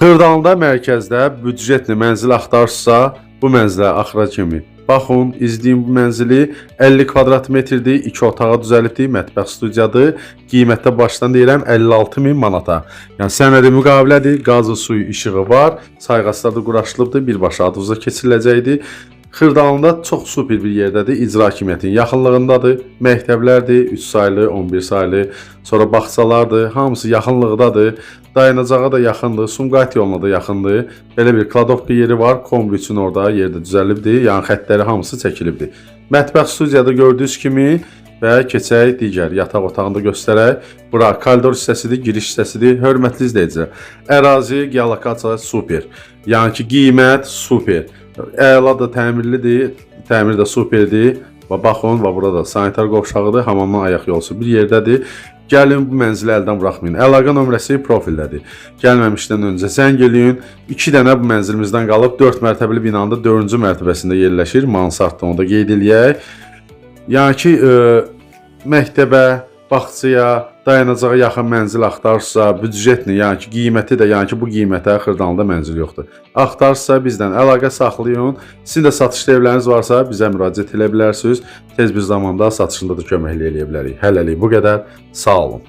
Xırdalanında mərkəzdə büdjetli mənzil axtarırsa, bu mənzilə axıra kimi baxın, izləyin bu mənzili. 50 kvadrat metrdir, 2 otağa düzəlibdir, mətbəx studiyadır. Qiymətdə başdan deyirəm 56 min manata. Yəni sənədi müqavilədir, qazı, suyu, işığı var, sayğaclar da quraşdırılıbdır, birbaşa adınıza keçiriləcəkdir. Xırdalanında çox super bir yerdədir. İcra hakimiyyətinin yaxınlığındadır. Məktəblərdir, 3 saylı, 11 saylı, sonra bağçalardır, hamısı yaxınlıqdadır. Dayanacağa da yaxındır, Sumqayıt yoluna da yaxındır. Belə bir kladovka yeri var, kombi üçün orada yerdə düzəlibdir. Yəni xəttləri hamısı çəkilibdir. Mətbəx studiyada gördüyünüz kimi və keçək digər yataq otağını da göstərək. Bura koridor hissəsidir, giriş hissəsidir. Hörmətli izləyicilər, ərazi, geolokasiya super. Yəni ki, qiymət super. Əla da təmirlidir, təmir də superdir. Və baxın, və burada sanitar qovşağıdır, hamamdan ayaq yolusu bir yerdədir. Gəlin bu mənzili əldən buraxmayın. Əlaqə nömrəsi profildədir. Gəlməmişdən öncə zəng eləyin. 2 dənə bu mənzilimizdən qalıb 4 mərtəbəli binanın da 4-cü mərtəbəsində yerləşir. Mansarddır, onu da qeyd eləyək. Yəni ki, məktəbə, bağçaya, dayanacağa yaxın mənzil axtarırsa, büdjetli, yəni ki, qiyməti də, yəni ki, bu qiymətə Xırdalanda mənzil yoxdur. Axtarırsa bizdən əlaqə saxlayın. Sizin də satışda evləriniz varsa bizə müraciət edə bilərsiniz. Tez bir zamanda satışında da köməklik eləyə bilərik. Hələlik bu qədər. Sağ olun.